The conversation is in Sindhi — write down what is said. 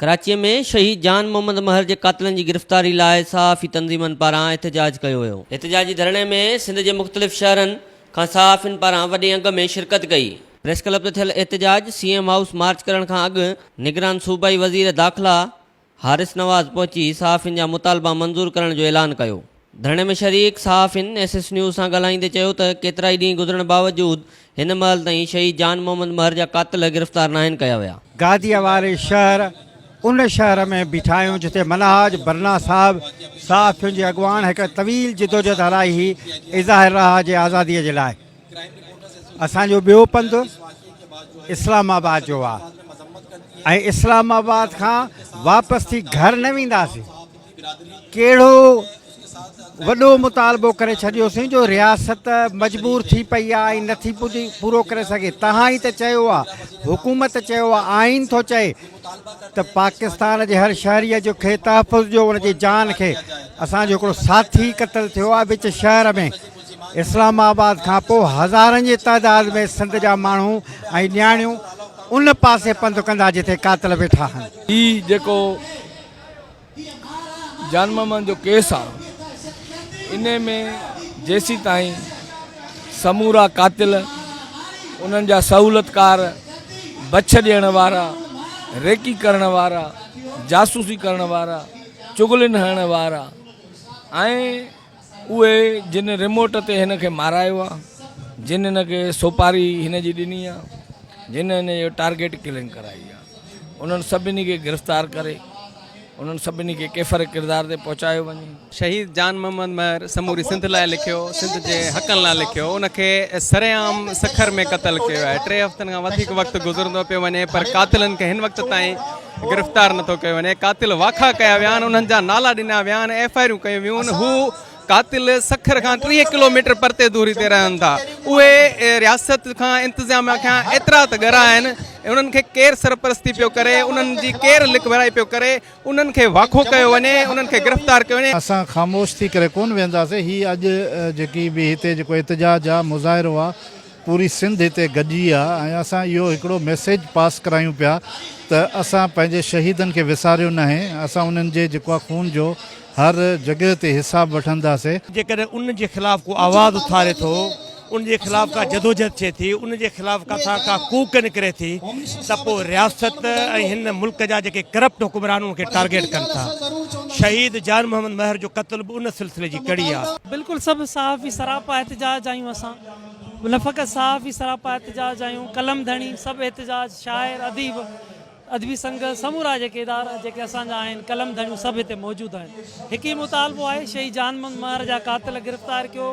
ڪراچيء ۾ شهيد جان محمد مهر جي قاتلن جي گرفتاري لاء صحافي تنظيمن پاران احتجاج ڪيو ويو. احتجاجي ڌرڻي ۾ سنڌ جي مختلف شهرن کان صحافين پاران وڏي انگ ۾ شرڪت ڪئي. پريس ڪلب تي ٿيل احتجاج سي ايم هائوس مارچ ڪرڻ کان اڳ نگران صوبائي وزير داخلا حارث نواز پهچي صحافين جا مطالبا منظور ڪرڻ جو اعلان ڪيو. ڌرڻي ۾ شريڪ صحافين ايس ايس نيوز سان ڳالهائيندي چيو ته ڪيترائي ڏينهن گذرڻ باوجود هن مهل تائين شهيد جان محمد مهر جا قاتل گرفتار ناهن ڪيا ويا. گاديء واري شهر ان شهر ۾ بيٺا آهيون جتي منهاج برنا صاحب صحافين جي اڳواڻ هڪ طويل جدوجهد هلائي هئي اظاهر راهه جي آزاديء جي لاء. اسان جو ٻيو پنڌ اسلام آباد جو آهي ۽ اسلام آباد کان واپس ٿي گهر نه وينداسين. ڪهڙو وڏو مطالبو ڪري ڇڏيوسين جو رياست مجبور ٿي پئي آ ۽ نٿي پورو ڪري سگهي تهان ئي ته چيو آ حڪومت چيو آ آئين ٿو چئي ته پاڪستان جي هر شهري جو کي تحفظ جو ان جي جان کي اسان جو هڪڙو ساٿي قتل ٿيو آ وچ شهر ۾ اسلام آباد کان پوء هزارن جي تعداد ۾ سنڌ جا ماڻهو ۽ نياڻيون ان پاسي پنڌ ڪندا جتي قاتل ويٺا آهن. هي جيڪو جان محمد جو ڪيس آ انهي ۾ جيسيتائين سمورا قاتل انهن جا سهولتڪار بڇ ڏيڻ وارا ريڪي ڪرڻ وارا جاسوسي ڪرڻ وارا چغلين هڻڻ وارا ۽ اهي جن ريموٽ تي هن کي مارايو آ جن هن کي سوپاري هن جي ڏني آ جن هن جو ٽارگيٽ ڪلنگ ڪرائي آ انهن سڀني کي گرفتار ڪري انهن سڀني کي ڪيفر ڪردار تي پهچايو وڃي. شهيد جان محمد مهر سموري سنڌ لاء لکيو، سنڌ جي حقن لاء لکيو، ان کي سرعام سکر ۾ قتل ڪيو آهي، ٽي هفتن کان وڌيڪ وقت گذرندو پيو وڃي پر قاتلن کي هن وقت تائين گرفتار نٿو ڪيو وڃي، قاتل واکا ڪيا ويا آهن، انهن جا نالا ڏنا ويا آهن، ايف I آرون ڪيون ويون آهن، هو قاتل سکر کان 30 ڪلو ميٽر پرتي دوري تي رهن ٿا، اهي رياست کان انتظاميا کان ايترا ته ڳرا آهن، انهن کي ڪير سرپرستي پيو ڪري، انهن جي ڪير لڪ ڀرائي پيو ڪري، انهن کي واکو ڪيو وڃي، انهن کي گرفتار ڪيو وڃي. اسان خاموش ٿي ڪري ڪونه ويهنداسين، هي اڄ جيڪي به هتي جيڪو احتجاج آ، مظاهرو آ، پوري سنڌ هتي گڏجي آ ۽ اسان اهو هڪڙو ميسيج پاس ڪرايون پيا ته اسان پنهنجي شهيدن کي وساريو ناهي اسان انهن جي جيڪو آ خون جو هر جڳهه تي حساب وٺنداسي. جيڪڏهن ان جي خلاف ڪو آواز اٿاري ٿو، ان جي خلاف ڪا جدوجهد ٿئي ٿي، ان جي خلاف ڪٿان ڪا ڪوڪ نڪري ٿي ته پوء رياست ۽ هن ملڪ جا جيڪي ڪرپٽ حڪمران ان کي ٽارگيٽ ڪن ٿا. شهيد جان محمد مهر جو قتل به ان سلسلي جي ڪڙي آ. بلڪل سڀ صحافي سراپا احتجاج آهيون اسان. نه فقط صحافي سراپا احتجاج آهيون، قلم ڌڻي سڀ احتجاج، شاعر، اديب، ادبي سنگت سمورا جيڪي ادارا جيڪي اسان جا آهن قلم ڌڻيون سڀ هتي موجود آهن. هڪ ئي مطالبو آهي شهيد جان محمد مهر جا قاتل گرفتار ڪيو.